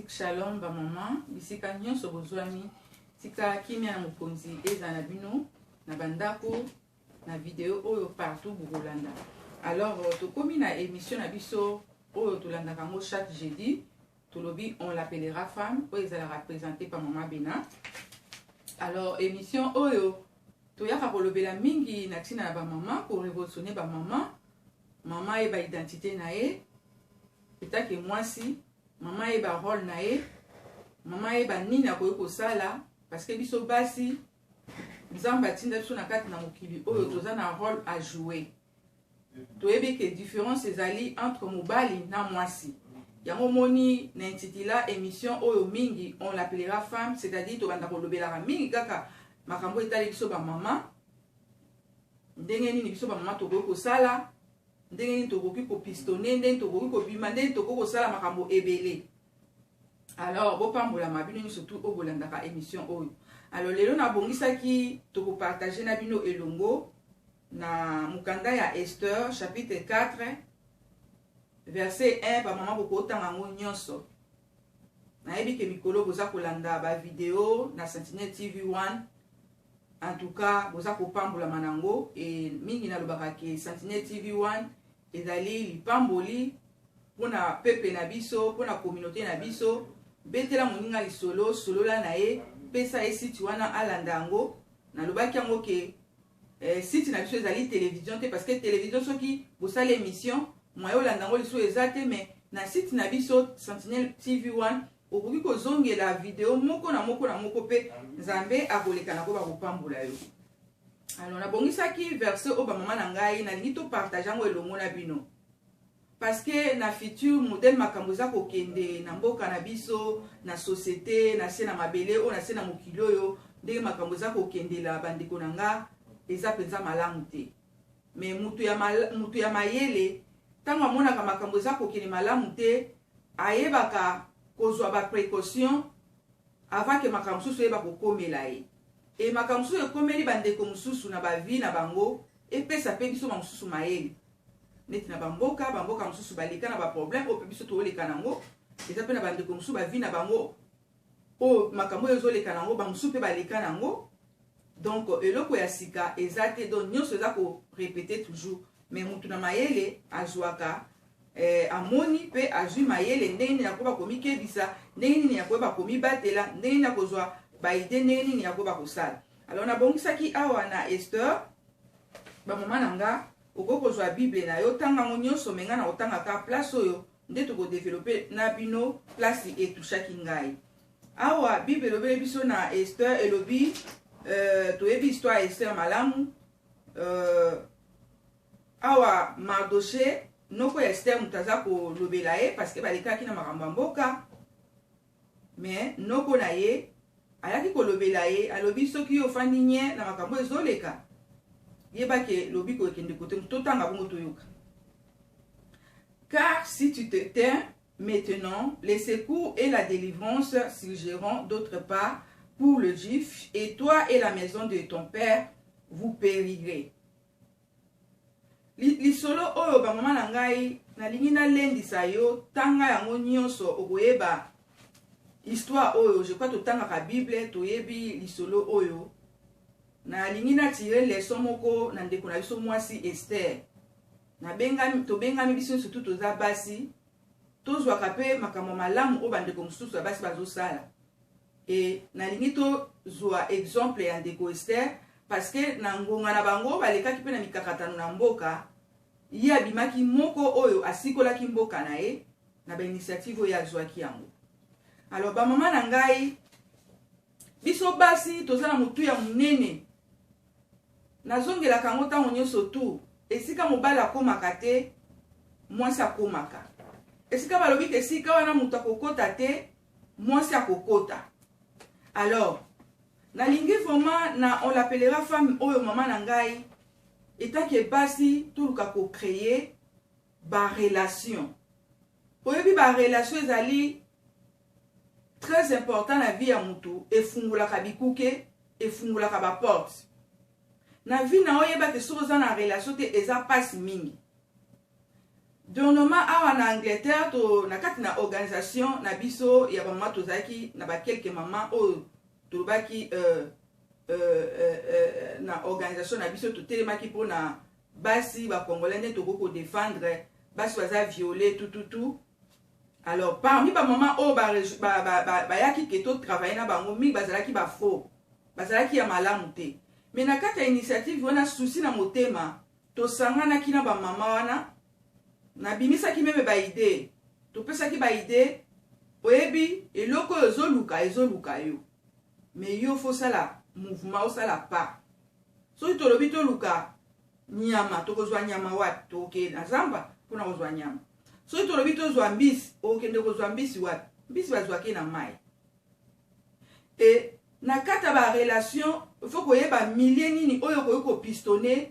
Shalom ba maman, bisika nyonso bozwami, tika kimia na mokonzi ezala na bino na bandako na video oyo partout bokolanda. Alors tokomi na émission na biso oyo tolandaka yango chaque jeudi, tolobi on l'appellera femme, oyo ezalaka présentée par maman Bena. Alors émission oyo toyaka kolobela mingi na ntina ya bamama, korevolutionne bamama, mama ayeba identité na ye etake mwasi, mama ayeba role na ye, mama ayeba nini akoki kosala, parce que biso basi Nzambe atinda biso na kati na mokili oyo toza na role à jouer. Toyebi ke différence ezali entre mobali na mwasi. Yango moni na intitula émission oyo mingi on l'appellera femme, c'est-à-dire tobanda kolobelaka mingi kaka makambo etali biso ba mama, ndenge nini biso ba mama tokoki kosala, ndenge nini tokoki kopistonner, ndenge tokoki kobima, ndenge tokoki kosala makambo ebele. Alors bopambolama bino nyonso tu oyo bolandaka émission oyo. Alors lelo nabongisaki tokopartage na bino elongo na mokanda ya Esther chapitre 4 verset 1. Bamama bokotanga yango nyonso. Nayebi ke mikolo boza kolanda ba video na Sentinelle TV 1, en tout cas boza kopambolama nango. E mingi nalobaka ke Sentinelle TV 1 ezali lipamboli mpona peuple na biso, mpona communauté na biso. Betela moninga lisolo, solola na ye, pesa ye site wana alanda yango. Nalobaki yango ke site na biso ezali télévision te, parce que télévision soki bosali émission, moyen olanda yango lisusu eza te. Mais na site na biso Sentinelle TV 1 okoki kozongela video moko na moko na moko, mpe Nzambe akoleka na koba kopambola yo. Alors nabongisaki verset oyo, bamama na ngai, nalingi topartage yango elongo na bino, parce que na futur modèle makambo eza kokende na mboka na biso, na société, na se na mabele oyo, na se na mokili oyo, ndenge makambo eza kokendela, bandeko na nga, eza mpenza malamu te. Mais mutu ya mayele, ntango amonaka makambo eza kokende malamu te, ayebaka kozwa baprécaution avant ke makambo mosusu eyeba kokomela ye. E makambo mosusu ekomeli bandeko mosusu na bavie na bango, epesa mpe biso bamosusu mayele. Neti na bamboka mosusu baleka na baproblème oyo mpe biso tooleka nango, eza mpe na bandeko mosusu bavie na bango oyo makambo oyo ezoleka nango, bamosusu mpe baleka nango. Donc eloko ya sika eza te, donc nyonso eza korépéter toujours. Mais mutu na mayele azwaka amoni mpe azwi mayele ndenge nini akoyeba komikebisa, ndenge nini akoyeba komibatela, ndenge nini akozwa baidées, ndenge nini akoyeba kosala. Alors nabongisaki awa na Esther. Bamama na nga, okoki kozwa Bible na yo, tanga yango nyonso, me ngai na kotangaka place oyo nde tokodévelopper na bino, place etouchaki ngai. Awa Bible elobeli biso na Esther, elobi toyebi histoire ya Esther malamu. Awa Mardoche, noko ya Ester, moto aza kolobela ye, parce que balekaki na makambo ya mboka. Mais noko na ye ayaki kolobela ye, alobi soki yo ofandi nye na makambo ezoleka, yebake lobiko ekende kote. Totanga bongo toyoka. Car si tu te tais maintenant, les secours et la délivrance surgiront d'autre part pour le Juif, et toi et la maison de ton père, vous périrez. Lisolo oyo, bamama na ngai, nalingi nalendisa yo, tanga yango nyonso, okoyeba histoire oyo. Je crois totangaka Bible, toyebi lisolo oyo. Nalingi natire leçon moko na ndeko na biso mwasi Ester. Nabengami, tobengami biso surtout toza basi, tozwaka mpe makambo malamu oyo bandeko mosusu ya basi bazosala. E nalingi tozwa exemple ya ndeko Ester, parce que na ngonga na bango balekaki mpe na mikakatano na mboka. Ye abimaki moko oyo asikolaki mboka na ye na bainitiative oyo azwaki yango. Alors bamama na ngai, biso basi toza na motu ya monene. Nazongelaka yango ntango nyonso tu: esika mobali akomaka te, mwasi akomaka. Esika balobi ke esika wana moto akokota te, mwasi akokota. Alors nalingi vraiment na on l'appellera femme oyo, mama na ngai, etake basi toluka kocréer barelation. Oyebi, barelation ezali très important na vie ya mutu, efungolaka bikuke, efungolaka baporte na vie na. Oyebake soki oza na relation te, eza mpasi mingi. Dernièrement awa na Angleterre, to na kati na organisation na biso ya bamama, tozalaki na ba quelques mama oyo tolobaki na organisation na biso, totelemaki mpona basi bacongolais, nde tokoki kodéfendre basi baza violé, tututu. Alors parmi bamama oyo bayaki ba, ba, ba, ba ke totravaille na bango, mingi bazalaki bafaux, bazalaki ya malamu te. Mais na kati ya initiative wana, susi na motema, tosanganaki na bamama wana, nabimisaki même baidées, topesaki baidées. Oyebi, eloko oyo ezoluka, ezoluka yo, mais yo faut osala mouvement, osala pas. Soki tolobi toluka nyama, tokozwa nyama wapi? Tokokende na zamba mpona kozwa nyama. Soki tolobi tozwa mbisi, okokende kozwa mbisi wapi? Mbisi bazwaki na mai. E na kati ya barelation, faut koyeba milieu nini oyo okoki kopistonner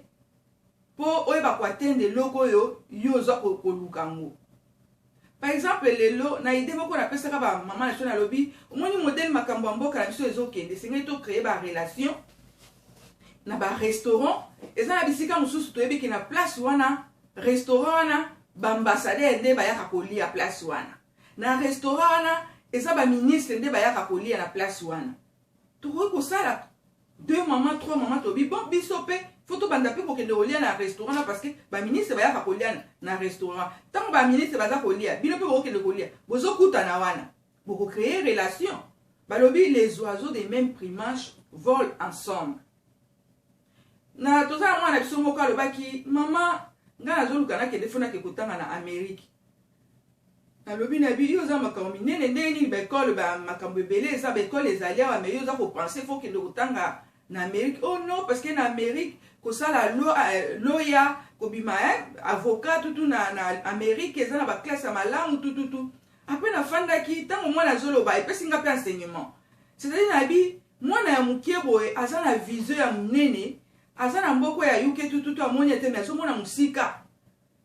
mpo oyeba koatteindre eloko oyo yo oza koluka yango. Par exemple, lelo na idée moko napesaka bamama na biso, nalobi: omoni modèle makambo ya mboka na biso ezokende, esengeli tocréer barelation na barestaurant. Eza na bisika mosusu toyebi ke na place wana, restaurant wana, baambassadeur nde bayaka kolia place wana. Na restaurant wana, eza baministre nde bayaka kolia na place wana. Tokoki kosala deux mama, trois mama, tobi: bon, biso mpe faut tobanda mpe kokende kolia na restaurant na, parce que baministre bayaka kolia na restaurant. Ntango baministre baza kolia, bino mpe bokokende kolia, bozokutana wana, bokocréer relation. Balobi les oiseaux de même plumage volent ensemble. Na toza na mwana biso moko alobaki: mama, ngai nazoluka nakende, faut nake kotanga na Amérique. Nalobi na bi: yo oza makambo minene ndenge nini? Baécole, makambo ebele eza, baécole ezali awa, mais yo oza kopenser faut okende kotanga na Amérique. Oh non, parce que na Amérique kosala loya, kobima avocat tutu na Amérique, eza na baclasse ya malamu, tututu. Après nafandaki, ntango mwana azoloba, epesi nga mpe enseignement. C'est-à-dire, nayebi mwana ya moke boye aza na vision ya monene, aza na mboko ya yuke, tututu, amoni ete me azomona mosika.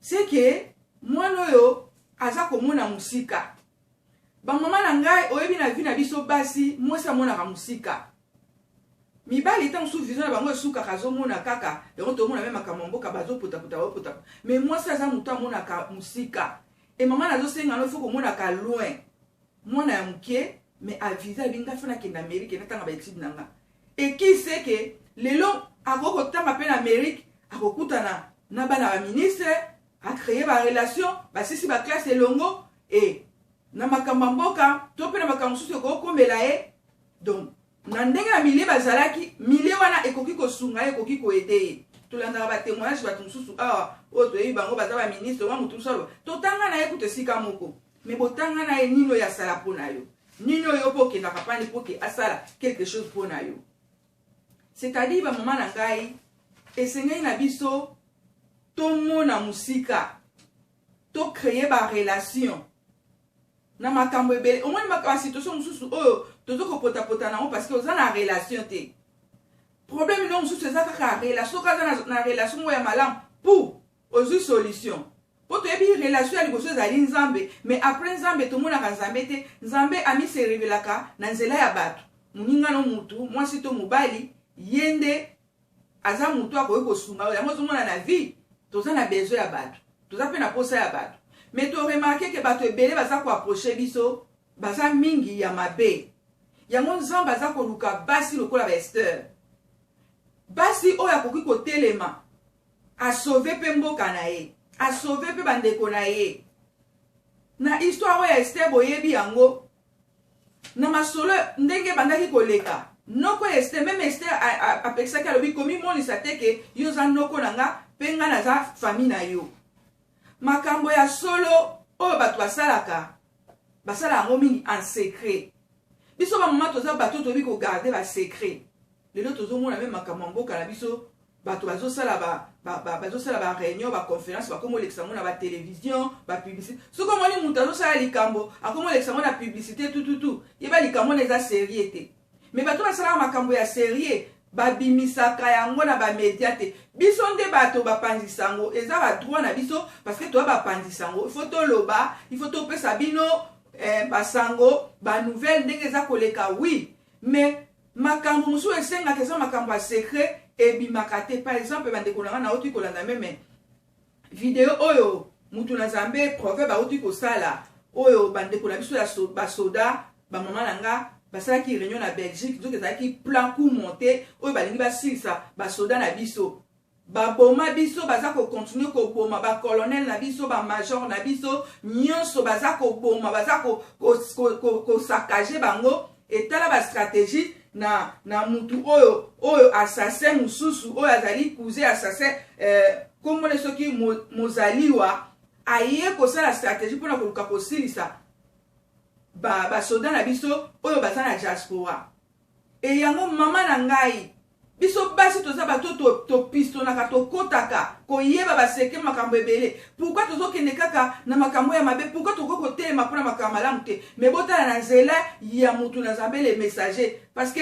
Seke mwana oyo aza komona mosika. Bamama na ngai, oyebi, na vie na biso basi, mwasi amonaka mosika. Mibali, ntango mosusu vision na bango esukaka, azomona kaka yango. Tomona me makambo ya mboka, bazopotapota, bazopota, mais mwasi aza moto amonaka mosika. E mama, nazosenga no, faut komonaka loin. Mwana ya moke mais avise abi: ngai faut nakende Amérique, natanga baétude na nga. Ekise ke lelo akoki kotanga mpe na Amérique, akokutana na bana baministre, acréer barelation, basisi baclasse elongo. E na makambo ya mboka to mpe na makambo mosusu ekokomela ye, donc na ndenge na milieu bazalaki, milieu wana ekoki kosunga ye, ekoki koaider ye. Tolandaka batémoignage, bato mosusu awa oyo toyebi bango baza baministre, wa motu mosusu aloba: totanga na ye kutu esika moko. Mais botanga na ye, nini oyo asala mpo na yo? Nini oyo mpo okendaka pani mpo ke asala quelque chose mpo na yo? C'est-à-dire, bamama na ngai, esengeli na biso tomona mosika, tocréer barelation na makambo ebele. Omoni basituation mosusu oyo toza kopotapota nango parce que oza na relation te. Problème no mosusu eza kaka relation. Soki aza na relation moko ya malamu, pour ozwi solution, mpo toyebi relation ya liboso ezali Nzambe. Mais après Nzambe, tomonaka Nzambe te. Nzambe amiserevelaka na nzela ya bato, moninga no, mutu mwasi to mobali, ye nde aza motu akoki kosunga oyo. Yango ozomona na vie, toza na besoin ya bato, toza mpe na posa ya bato. Mais toremarquer ke bato ebele baza koapprocher biso, baza mingi ya mabe. Yango Nzambe aza koluka basi lokola baEsther, basi oyo akoki kotelema, asauver mpe mboka na ye, asauver mpe bandeko na ye. Na histoire oyo ya Ester, boyebi yango na masolo ndenge ebandaki koleka. Noko ya Ester, même Ester apekisaki, alobi: komimonisa te ke yo oza noko na nga mpe nga naza famille na yo. Makambo ya solo oyo bato basalaka, basala yango mingi en secret. Biso bamama toza bato toyebi kogarder basecret. Lelo tozomona même makambo ya mboka na biso, bato bazosala baréunion, baconférence, bakoma olekisa yango na batélévision, bapublicité. Soki omoni moto azosala likambo, akoma olekisa yango na publicité, tututu, yeba likambo wana eza sérieux te. Mais bato basalaka makambo ya sérieux, babimisaka yango na bamédia te. Biso nde bato bapanzisa yango, eza badroit na biso, parce que toya bapanzisa yango. Il faut toloba, il faut topesa bino basango, banouvelle ndenge eza koleka. Oui, mais makambo mosusu esengaka, eza makambo ya secret, ebimaka te. Par exemple, bandeko na nga, nauti kolanda même vidéo oyo. Mutu na Nzambe, proverbe auti kosala oyo bandeko na biso ya basoda, bamama na nga basalaki réunion na Belgique, nzoki ezalaki plan coup monté oyo balingi basilisa basoda na biso. Baboma biso, baza kocontinuer koboma bacolonel na biso, bamajor na biso nyonso, baza koboma, baza kosaccager bango. Etala bastratégie na mutu oyo assassin mosusu oyo azali cousin assassin, kombona soki mozaliwa, aye kosala stratégie mpona koluka kosilisa basoda na biso oyo baza na diaspora. E yango, mama na ngai, biso basi toza bato topistonaka, tokɔtaka koyeba baseke makambo ebele. Pourquoi tozokende kaka na makambo ya mabe? Pourquoi tokoki kotelema mpona makambo malamu te? Me botala na nzela ya mutu na Nzambe, le messager, parce que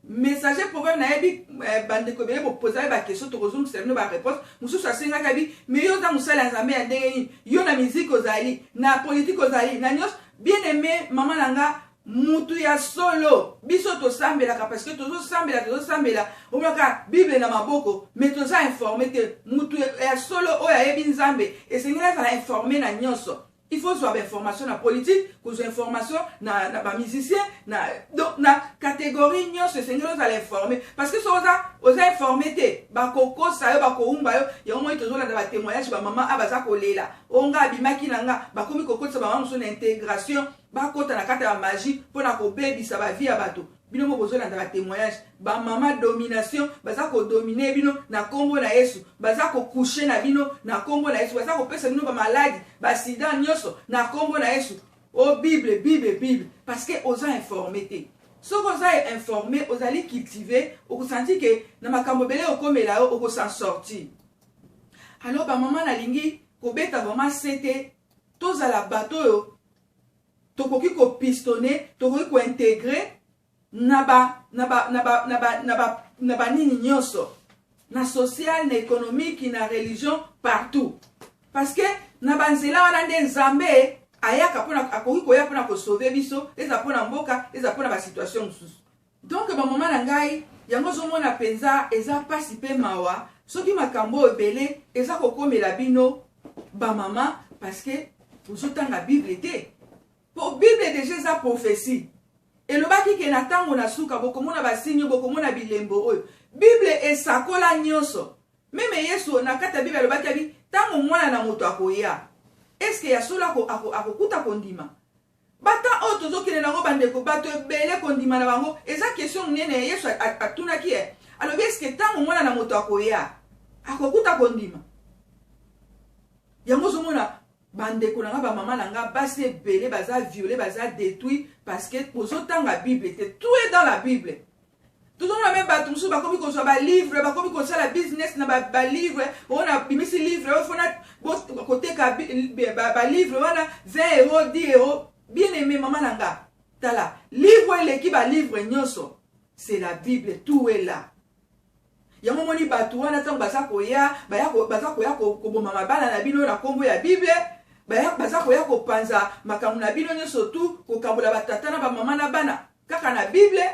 messager proverbe nayebi, bandeko ebele bopoza ye baquestion, tokozongisa bino baréponse mosusu. Asengaki abi: "Me yo oza mosali ya Nzambe ya ndenge nini? Yo na miziki ozali, na politike ozali, na nyonso." Bien aimé mama na nga, mutu ya solo, biso tosambelaka parce que tozosambela, tozosambela, omonaka Bible na maboko, mais toza informé te. Mutu ya solo oyo ayebi Nzambe esengeli azala informé na nyonso. Il faut zwa bainformation na politique, kozwa information na bamusicien, na, donc, na catégorie nyonso esengeli ozala informé, parce que soki oza informé te, bakokosa yo, bakowumba yo. Yango moi tozolanda batémoignage, bamama a baza kolela o nga abimaki na nga, bakomi kokotisa bamama mosusu na intégration, bakota na kati ya bamagie mpona kobebisa bavie ya bato. Bino mo bozolanda batémoignage, bamama, domination, baza kodominer bino na nkombo na Yesu, baza kocoucher na bino na nkombo na Yesu, baza kopesa bino bamaladi, basida nyonso na nkombo na Yesu. O Bible, Bible, Bible, parce que oza informé te. Soki oza informé, ozali cultivé, okosentir ke na makambo ebele okomela yo, okos'en sortir. Alors bamama, nalingi kobeta vraiment se te, tozala bato oyo tokoki kopistonner, tokoki kointégrer na ba na ba na ba na ba na ba na banini nyonso, na social, na économique, na religion, partout, parce que na banzela wana nde Nzambe ayaka mpona, akoki koya mpona kosauver biso, eza mpona mboka, eza mpona basituation mosusu. Donc bamama na ngai, yango ozomona mpenza eza mpasi mpe mawa soki makambo oyo ebele eza kokomela bino bamama, parce que ozotanga Bible te. Po Bible déjà eza prophétie, elobaki ke na ntango na suka bokomona basigne, bokomona bilembo oyo. Bible esakola nyonso. Même Yesu na kati ya Bible alobaki, abi ntango Mwana na Moto akoya, eske ya solo akokuta kondima? Bata oyo tozokende nango, bandeko, bato ebele kondima na bango eza question monene. Yesu atunaki ye, alobi: "Eske ntango Mwana na Moto akoya, akokuta kondima?" Yango ozomona, bandeko na nga, bamama na nga, basi ebele baza violé, baza détruit, parce que bozotanga Bible te. Tout est dans la Bible. Tozomona même bato mosusu bakomi kozwa balivre, bakomi kosala business na balivre oyo. Nabimisi livre oyo, fona koteka balivre wana 20 euro, 10 euro. Bien aimé mama na nga, tala, livre eleki balivre nyonso, c'est la Bible. Tout est là. Yango moni bato wana, ntango baza koya, baza koya koboma mabala na bino na nkombo ya Bible, baza koya kopanza makambo na bino nyonso tu, kokabola batata na bamama na bana kaka na Bible.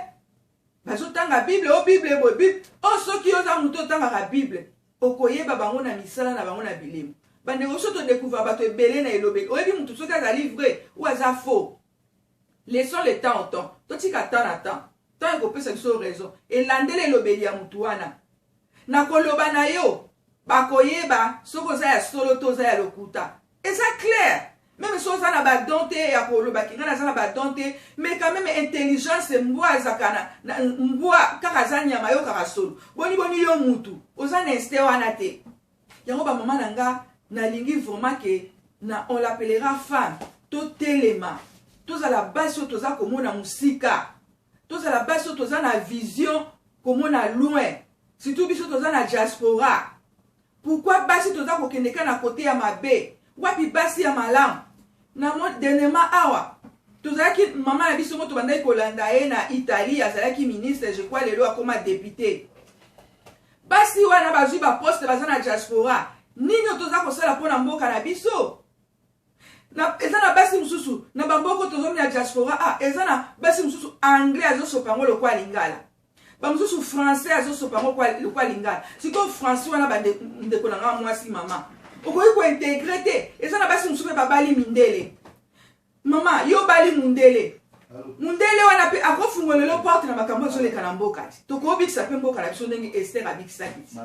Bazotanga Bible, o Bible boye, Bible o. Soki oza motu otangaka Bible, okoyeba bango na misala na bango, na bilemo. Bandeko, so todécouvrir bato ebele na elobeli. Oyebi motu soki azali vrai ou aza faux. Laissons le temps au temps, totika temps na temps, temps ekopesa biso raison. Elandela elobeli ya motu wana na koloba na yo, bakoyeba soki oza ya solo to oza ya lokuta. Eza clair. Même soki oza na badon te ya kolobaki ngai naza na badon te, mais quand même intelligence, mbwa azalaka na mbwa kaka aza nyama, ayokaka solo. Boni boni yo mutu oza na instinct wana te? Yango bamama na nga, nalingi vraiment ke na on l'appellera femme, totelema, tozala basi oyo toza komona mosika, tozala basi oyo toza na vision, komona loin, surtout biso toza na diaspora. Pourquoi basi toza kokende ka na kote ya mabe? Wapi basi ya malamu? Na dernièrement awa tozalaki, mama na biso mo tobandaki kolanda ye na Italie, azalaki ministre, je crois lelo akóma député. Basi wana bazwi baposte, baza na diaspora. Nini oyo toza kosala mpona mboka na biso? Eza na basi mosusu na bamboka tozomi na diaspora. Ah, eza na basi mosusu anglais azosopa yango lokwa lingala, bamosusu français azosopa yango lokwa lingala. Sikoyo français wana, bandeko na nga mwasi, mama, Okoki kointegre te. Eza na basi mosusu mpe babali mindele. Mama, yo obali mundele. Mundele wana mpe akofungolelo porte na makambo ezoleka na mboka ti. Tokobikisa mpe mboka na biso ndenge Esther abikisaki ti.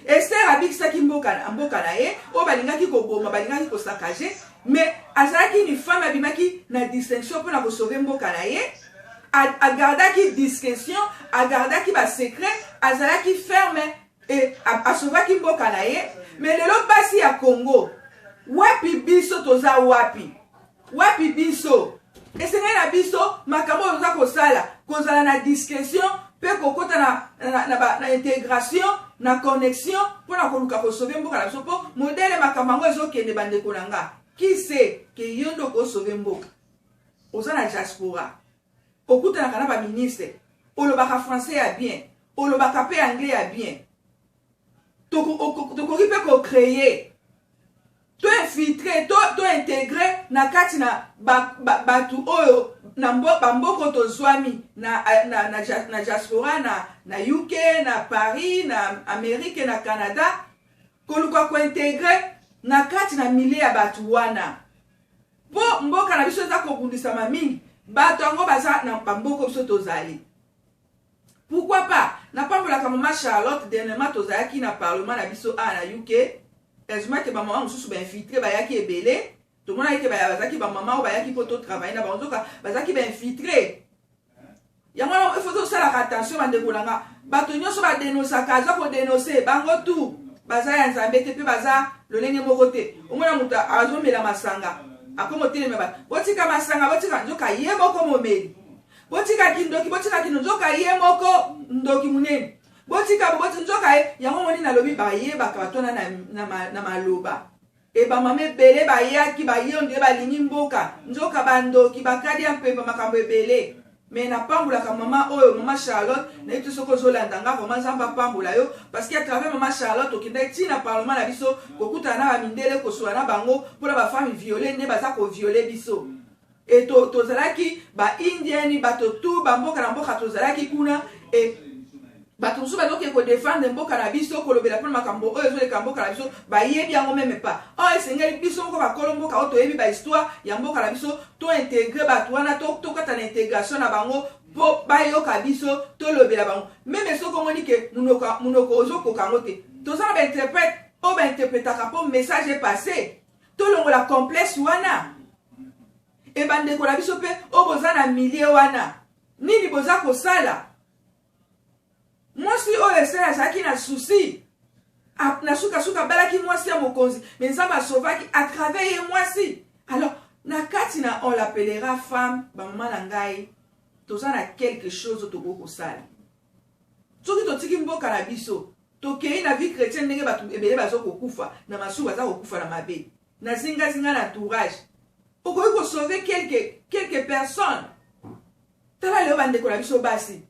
Esther abikisaki mboka, mboka na ye oyo balingaki koboma, balingaki kosakage, mais azalaki ni femme abimaki na distinction mpo na kosauve mboka na ye. Agardaki discretion, agardaki ba secret, azalaki ferme et asovaki mboka na ye. Mais lelo basi ya Congo, wapi biso toza wapi? Wapi biso? Esengeli na biso makambo oyo toza kosala, kozala na discretion mpe kokota na, na, na, na, na integration na connexion mpo na koluka kosauve mboka na biso, mpo modele makambo yango ezokende. Bandeko na nga, qui sait ke yo nde okosauve mboka? Oza na diaspora, okutanaka na baministre, olobaka français ya bien, olobaka mpe anglais ya bien. Tokoki mpe kocreye, to infiltre, to integre na kati na bato oyo na bamboka tozwami na, na, na, na diaspora, na UK, na Paris, na Amérique, na Canada, koluka kointegre na kati na milieu ya bato wana, mpo mboka na biso eza kobundisama mingi. Bato yango baza na bamboka biso tozali. Pourquoi pas? Napambolaka mama Charlotte. Dernièrement tozalaki na parlement na biso a na UK. Heureusement ke bamama mosusu bainfiltre bayaki ebele. Tomonaki ke bazalaki bamama oyo bayaki mpo totravaille na bango, nzoka bazalaki bainfiltre. Yango wana il faut tosalaka attention, bandeko na nga. Bato nyonso badenosaka, aza kodenose bango tu baza ya Nzambe te, mpe baza lolenge moko te. Omona moto azomela masanga, akomi otelema bato: "Botika masanga, botika." Nzoka ye moko momeli. "Botika kindoki, botika kindoki." Nzoka ye moko ndoki monene. "Botika boboti." Nzoka ye yango. Moni nalobi, bayebaka bato wana na maloba. E bamama ebele bayaki, baye ondire balingi mboka, nzoka bandoki, bakadi ya mpemba, makambo ebele. Me napambolaka mama oyo, mama Charlotte. Nayebi te soki ozolanda nga. Vraiment, Nzambe apambola yo, parce que à travers mama Charlotte okendaki ntina parlement na biso, kokutana na bamindele, kosola na bango mpona bafemme violées nde baza koviole biso. E tozalaki baindienne, bato tu bamboka na mboka tozalaki kuna. E bato mosusu bazoke kodefendre mboka na biso, kolobela mpona makambo oyo ezoleka mboka na biso, bayebi yango même pas. Oyo esengeli biso moko bakolo mboka oyo toyebi bahistoire ya mboka na biso, tointegre bato wana, tokata na intégration na bango mpo bayoka biso, tolobela bango. Même soki omoni ke monoko ozokoka yango te, toza na bainterprète oyo bainterpretaka mpo message epasse. Tolongola complexe wana. E bandeko na biso mpe oyo boza na milieu wana, nini boza kosala? Mwasi oyo esala azalaki na souci, na sukasuka abalaki mwasi ya mokonzi, me Nzambe asovaki à travers ye mwasi. Alors na kati na On l'appellera femme, bamama na ngai, toza na quelque chose tokoki kosala. Soki totiki mboka na biso, tokei na vie chrétienne, ndenge bato ebele baza kokufa na masuku, baza kokufa na mabe na zingazinga na entourage, okoki kosauve quelque personnes. Tala lelo bandeko na biso basi,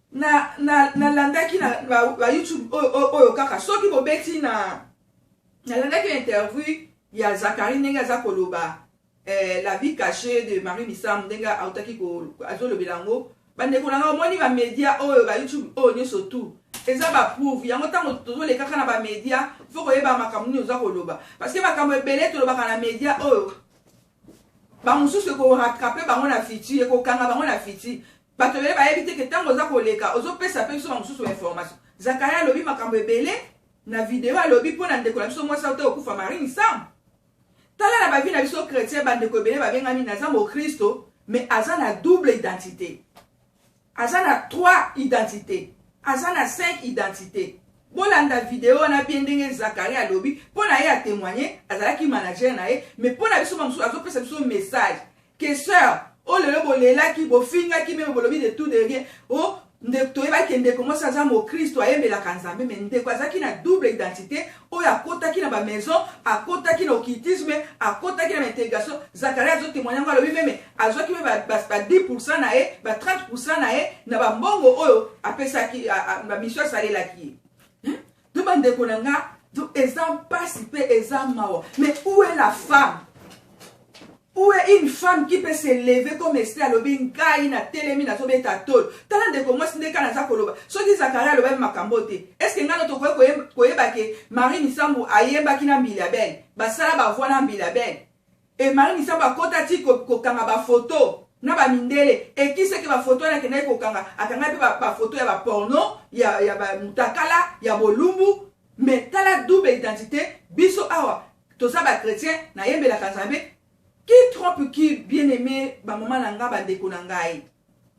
nalandaki na, na ba YouTube oyo, oyo kaka soki bobeti na, nalandaki interview ya Zakari ndenge aza koloba La vie cachée de Marie Misamu, ndenge autaki azolobela yango. Bandeko na nga, omoni bamédia oyo, bayoutube oyo nyonso tu eza bapreuve yango. Ntango tozolekaka na bamédia, faut koyeba makambo nini oza koloba, parce que makambo ebele tolobaka na média oyo, bamosusu ekorattrape bango na futur, ekokanga bango na futur. Bato ebele bayebi te ke ntango oza koleka, ozopesa mpe biso bamosusu bainformation. Zakari alobi makambo ebele na video, alobi mpo na ndeko na biso mwasi auta kokufa, Marie Misamu. Tala na bavie na biso chrétien, bandeko ebele babengami naza mokristo, mais aza na double identité, aza na trois identité, aza na cinq identité. Bolanda video wana bien, ndenge Zakari alobi mpo na ye, atémoigne, azalaki manager na ye. Mais mpo na biso bamosusu, azopesa biso message ke sœur oyo lelo bolelaki, bofingaki, même bolobi de tout de rien o toyebaki ndeko mwasi aza mokristo, ayembelaka Nzambe, mais ndeko azalaki na double identité oyo akotaki na bamaison, akotaki na occultisme, akotaki na baintégration. Zakari azotémoigne yango, alobi même azwaki me ba 10 na ye, ba 30 na ye na bambongo oyo apesaki, bamission asalelaki ye. To bandeko na nga, eza mpasi mpe eza mawa. Mais où est la femme? Où est une femme qui peut se lever comme Esther alobi ngai na telemi nazobeta tolo? Tala ndeko mwasi nde kaka naza koloba. Soki Zacharie alobaki makambo te, est ce que ngai no tokoki koyeba ke Marie Misambu ayembaki na Mbilia Bel, basala ba voix na Mbilia Bel? Et Marie Misambu akota ti kokanga ba photo na ba mindele, et qui sait que ba photo wana akendaki kokanga, akangaki pe ba photo ya ba porno, ya ba mutakala, ya bolumbu. Mais tala double identité, biso awa toza ba chrétien, nayembelaka Nzambe. Qui trompe qui, bien aimé ba mama na nga, ba ndeko na ngai?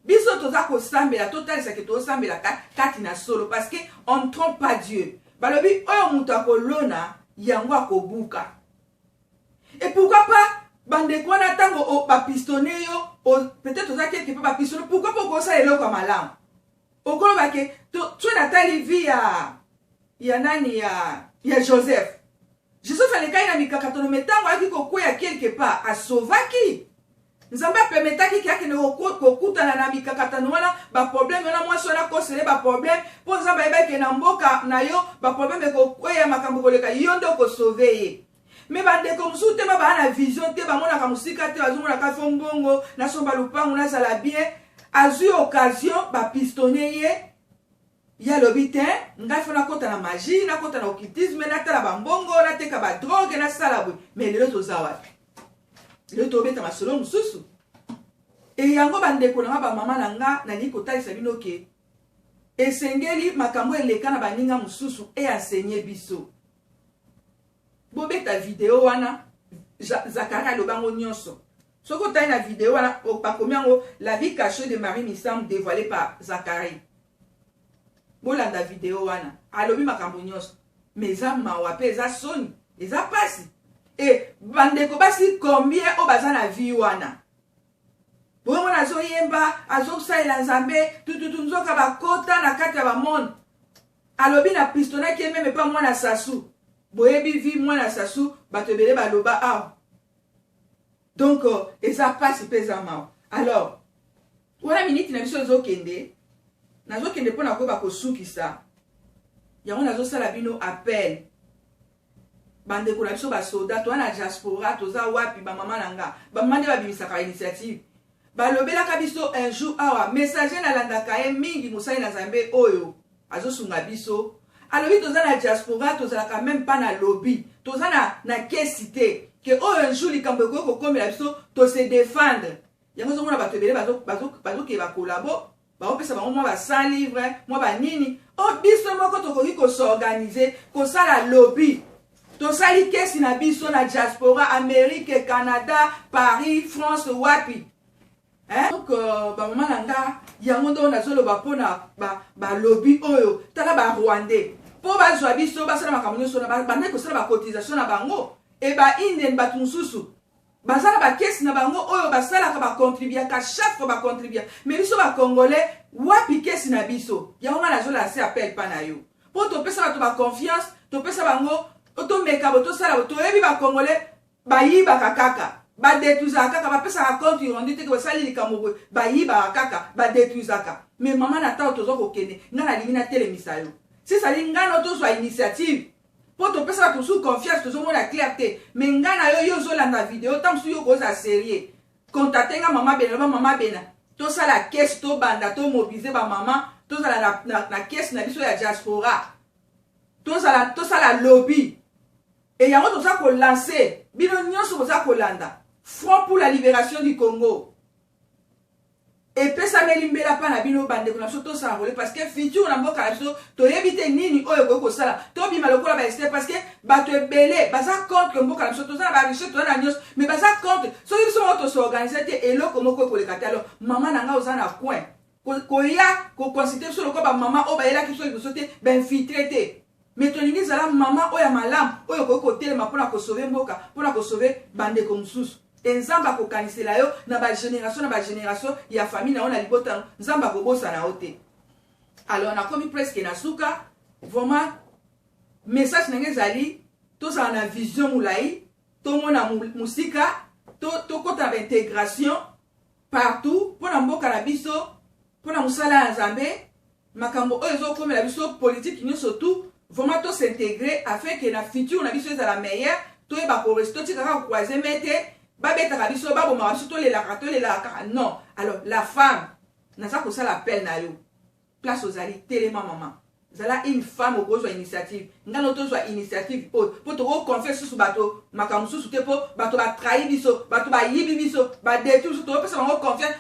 Biso toza kosambela, totalisa ke tozosambela kati na solo, parce que on ne trompe pas Dieu. Balobi oyo moto akolona yango akobuka. Et pourquoi pas bandeko wana ntango bapistonne yo, peut-être oza quelque peu bapistonne, pourquoi pas okosala eloko ya malamu? Okoloba ke so natali vie ya nani, ya Joseph. Joseph alekaki na mikakatano, me ntango ayaki kokweya quelque part, asovaki. Nzambe apermettaki ke akende kokutana na mikakatano wana, baproblème wana, mwasi wana akosele baproblème, mpo Nzambe ayebaki na mboka na yo baproblème ekokweya, makambo koleka, yo nde okosauver ye. Me bandeko mosusu te, baa na vision te, bamonaka mosika te, bazomonaka fo mbongo, nasomba lupangu, nazala bien. Azwi occasion, bapistonne ye, ye alobi te: ngai fo nakɔta na magie, nakɔta na occultisme, natala bambongo, nateka badrogue, nasala boye. Mais lelo toza wapi? Lelo tobeta masolo mosusu. E yango, bandeko na nga, bamama na nga, nalingi kotalisa bino ke esengeli makambo eleka na baninga mosusu eenseigner biso. Bobeta video wana, Zacharie aloba yango nyonso. Soki otali na video wana, bakomi yango "La vie cachée de Marie Misambu dévoilée par Zacharie". Bolanda video wana, alobi makambo nyonso. Mais eza mawa mpe eza soni, eza mpasi. E bandeko basi combien oyo baza na vie wana? Boyomona azoyemba, azosalela Nzambe tututu, nzoka bakota na kati ya bamonde. Alobi na pistonaki ye même epa mwana Sasu. Boyebi vie mwana Sasu, bato ebele baloba awa. Donc eza mpasi mpe eza mawa. Alors wana miniti na biso ezokende, nazokende mpona koyeba kosukisa yango. Nazosala bino appel, bandeko na biso basoda, toza na diaspora, toza wapi? Bamama na nga, bamama nde babimisaka initiative. Balobelaka biso un jour awa, messager nalandaka ye mingi, mosali na Nzambe oyo azosunga biso, alobi toza na diaspora, tozalaka même mpa na lobi, toza na kesi te ke oyo un jour likambo ekoki kokomela biso, tose défendre. Yango ozomona bato ebele bazokende bakolabo, baopesa bango mwa ba 100 livre, mwa banini. O biso moko tokoki kos'organiser, kosala lobby. Tosali kesi na biso na diaspora, Amérique, Canada, Paris, France, wapi, hein? Donc bamama na nga, yango nde oyo nazoloba mpona balobi ba oyo. Tala Barwandais, mpo bazwa biso, basala makambo nyonso, bandaki kosala bacotisation na bango. E baindienne, bato mosusu baza na bakesi na bango oyo basalaka, bacontribuaka chaque fois, bacontribua. Mais biso Bacongolais, wapi kesi na biso? Yango ngai nazolancer appel mpa na yo, mpo topesa bato baconfiance, topesa bango, tomeka bo, tosala bo. Toyebi Bacongolais bayibaka kaka, badétruisaka kaka, bapesaka compte rendu te ke basali likambo boye. Bayibaka kaka, badétruisaka. Mais mama, na ntango toza kokende, ngai nalingi natelemisa yo. Sisali ngai no tozwa initiative, mpo topesa bato mosusu confiance, tozomona clair te. Mais ngai na yo, yo ozolanda video, ntango mosusu yo kozala sérieux, contacte nga, mama Bena. Loba: "Mama Bena, tosala kesi, tobanda, tomobiliser bamama, tozala na kesi na biso ya diaspora, tozala, tosala lobby." E yango toza kolancer bino nyonso boza kolanda Front pour la libération du Congo. Epesameli mbela mpa na bino, bandeko na biso, tosala role, parce que futur na mboka na biso toyebi te nini oyo ekoki kosala. Tobima lokola baester, parce que bato ebele baza contre mboka na biso. Toza na barichesse, toza na nyonso, mais baza contre. Soki biso moko tos'organiser te, eloko moko ekoleka te. Alors mama na ngai, oza na coin, koya koconsulter biso lokola bamama oyo bayelaki biso liboso te, bainfiltré te. Mais tolingi ezala mama oyo ya malamu, oyo okoki kotelema mpona kosauver mboka, mpona kosauver bandeko mosusu. E Nzambe akokanisela yo na bagénération na bagénération ya famille na yo, na libota no. Nzambe akobosana yo te. Alors nakomi presque na suka. Vraiment, message na ngai ezali: tozala na vision molai, tomona mosika, tokɔta na baintégration partout mpo na mboka na biso, mpo na mosala ya Nzambe. Makambo oyo ezokomela biso, politike nyonso, tout, vraiment tos'intégrer afin ke na futur na biso ezala meilleur. Toyeba korester, totika kaka kocroiser main te. Babetaka biso, babomaka biso, tolelaka, tolelaka kaka. Non. Alors la femme, naza kosala appel na yo. Place ozali, telema mama, zala une femme, okozwa initiative. Ngai no tozwa initiative oyo mpo tokoconfie susu bato makambo mosusu te, mpo bato batrahi biso, bato bayibi biso, badétruire biso, tokopesa bango confiance.